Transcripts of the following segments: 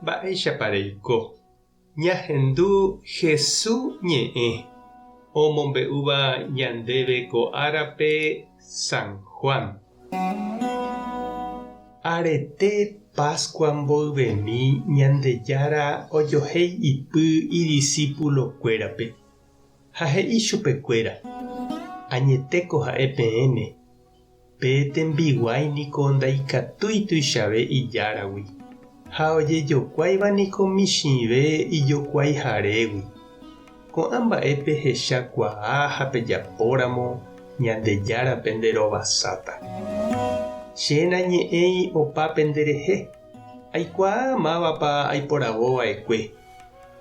Mba'éichapa reiko? Ñahendu Hesu ñe'ẽ omombe'úva ñandéve ko árape San Juan. Arete Pascua mboyvemi Ñandejára ojohéi ipy idisípulokuérape ha he'i chupekuéra, Añetéko ha'e peẽme, Pe tembiguái niko ndaikatúi tuichave ijáragui, ha ojejokuáiva niko michĩve ijokuaiharégui. Ko'ã mba'e pehecha kuaa ha pejapóramo, Ñandejára pende rovasáta. Che nañe'ẽi opa penderehe, aikuaa mávapa aiporavo va'ekue.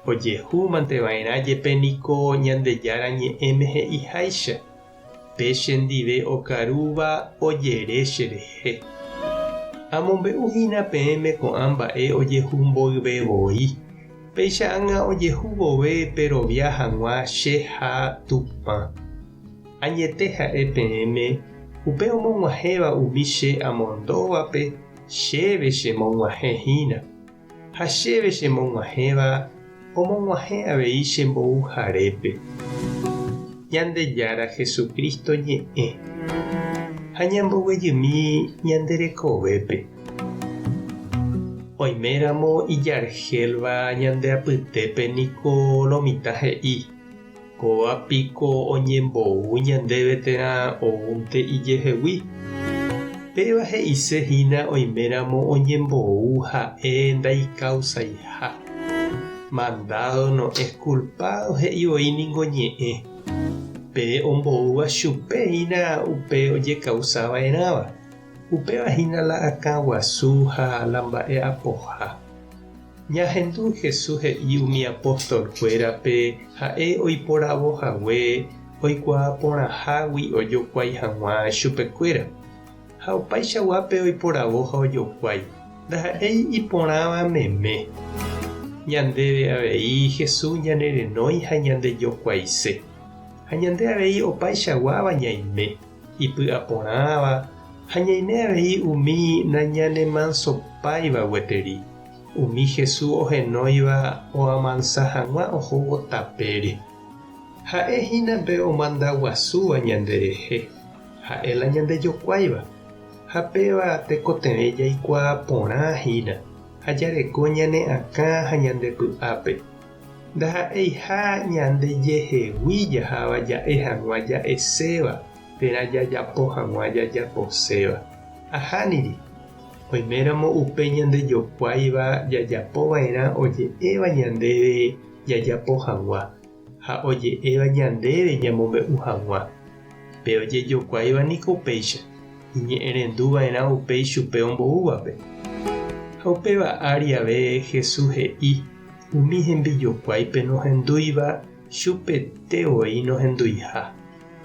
Ojehu mante va'erã jepe niko Ñandejára ñe'ẽme he'iháicha. Pe chendive okarúva ojere cherehe. Amombe'u hína peẽme ko'ã mba'e ojehu mboyve voi, péicha ág̃a ojehu vove perovia hag̃ua che ha Tupã. Añete ha'e peẽme, upe omog̃uahẽva umi che amondóvape, chéve chemog̃uahẽ hína. Ha chéve chemog̃uahẽva omog̃uahẽ avei che mbouharépe. Ñandejára Jesucristo ñe'ẽ. Ha ñamboguejymi ñande rekovépe. Oiméramo ijarhélva ñande apytépe niko lo mitã he'i, Kóva piko oñembou ñandéve térã oúnte ijehegui? Péva he'ise hína oiméramo oñembou ha'e ndaikausaiha. Mandado no es culpado he'i voi ningo ñe'ẽ. Pe omboúva chupe hína upe ojekausa va'erãva. Upéva hína la akã guasu ha la mba'e apoha. Ñahendu Jesús he'i umi apóstol-kuérape ha'e oiporavo hague oikuaa porãhágui ojokuái hag̃ua chupekuéra. Ha opaichaguápe oiporavo ha ojokuái, ndaha'éi iporãva meme. Ñandéve avei Jesús ñanerenói ha ñandejokuaise. Ha ñande avei opaichaguáva ñaime, ipy'aporãva ha ñaime avei umi nañanemansopáiva gueteri. Umi Jesús ohenóiva oamansa hag̃ua ohóvo tapére. Ha'e hína pe omanda guasúva ñanderehe, ha'e la ñandejokuáiva. Ha péva tekotevẽ jaikuaa porã hína ha jareko ñane akã ha ñande py'ápe. Ndaha'eiha ñandejehegui jaháva ja'e hag̃ua ja'eséva térã jajapo hag̃ua jajaposéva. Ahániri. Oiméramo upe ñandejokuáiva jajapova'erã oje'éva ñandéve jajapo hag̃ua ha oje'éva ñandéve ñamombe'u hag̃ua. Pe ojejokuáiva niko upéicha, iñe'ẽrenduva'erã upe ichupe omboúvape. Ha upéva ári ave Jesús he'i umi hembijokuáipe nohendúiva chupete voi nohenduiha,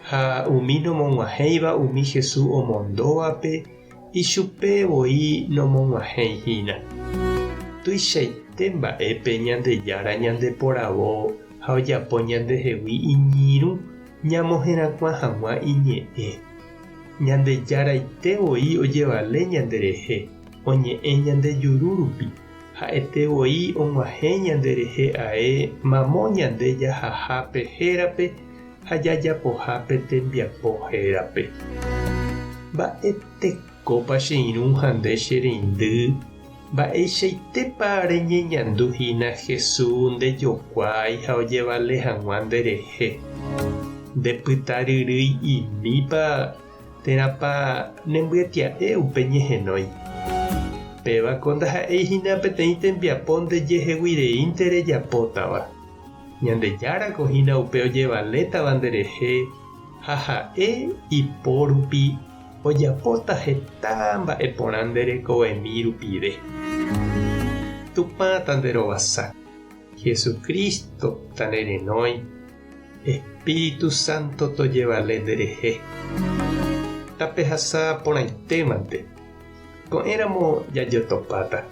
ha umi nomog̃uahẽiva umi Jesús omondóvape Ichupe voi nomog̃uahẽi hína. Tuichaite mba'épe Ñandejára ñandeporavo ha ojapo ñandehegui iñirũ ñamoherakuã hag̃ua iñe'ẽ. Ñandejaraite voi ojevale ñanderehe, oñe'ẽ ñande juru rupi, ha'ete voi og̃uahẽ ñanderehe ae mamo ñande jahahápe hérape ha jajapohápe tembiapo hérape. Mba'etekópa che irũ ha nde che reindy, mba'eichaitépa reñeñandu hína Jesús ndejokuái ha ojevale hag̃ua nderehe? Ndepyta ryrýi'imípa térãpa nembyetia'e upe ñehenói? Pévako ndaha'éi hína peteĩ tembiapo ndejeheguireínte rejapótava. Ñandejárako hína upe ojevalétava nderehe ha ha'e ipo rupi ojapóta heta mba'e porã nde rekovemi rupive. Tupã tanderovasa, Jesucristo tanerenói, Espíritu Santo tojevale nderehe. Tapehasa porãitémante. Ko'ẽramo jajotopáta.